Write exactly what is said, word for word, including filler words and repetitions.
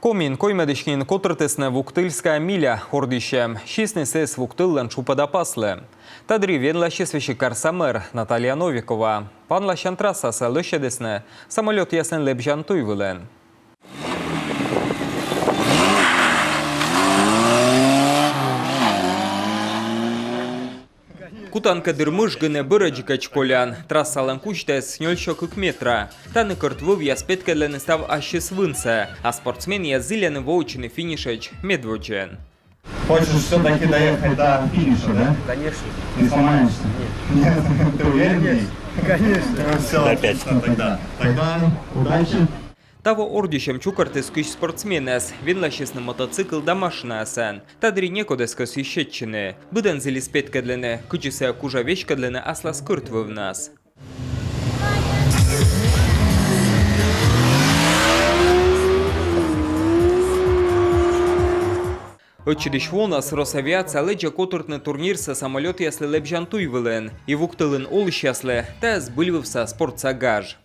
Комиын коймӧдысь нин котыртісны «Вуктыльская миля» ордйысьӧм. Сисьныс эз Вуктыллӧн тшупӧда паслы. Та дырйи венласис весиг карса мэр Наталья Новикова. Панласян трассасӧ лӧсьӧдісны самолётъяслӧн лэбзянтуй вылын. Кутан кӧ дыр мыж гинӧ, бӧрӧдз кӧч колян. Трассалӧн кузьтӧс нёль сё кык метра. Тані кӧрт вӧвъяс петкӧдлӧны став ассьыс вынсӧ, а спортсменъяс зільӧны воӧдчыны финишӧдз медводзын. Хочешь все-таки доехать до финиша, да? Конечно. Не сломаешься? Нет. Нет? Ты уверен? Конечно. Ну, все, опять. Отлично тогда. Тогда удачи. Таво ордйысьӧм чукӧртіс кызь спортсменӧс, венласисны мотоцикл да машинаясӧн. Та дырйи некодӧс кӧсйис сетчыны. Быдӧн зілис петкӧдлыны, кыдзи сійӧ кужӧ веськӧдлыны аслас кӧрт вӧвнас. Ӧтчыдысь вонас Росавиация лэдзӧ котыртны турнирсӧ самолётъяслы лэбзянтуй вылын. И Вуктылын олысьяслы тайӧ збыльвывса спортса гаж.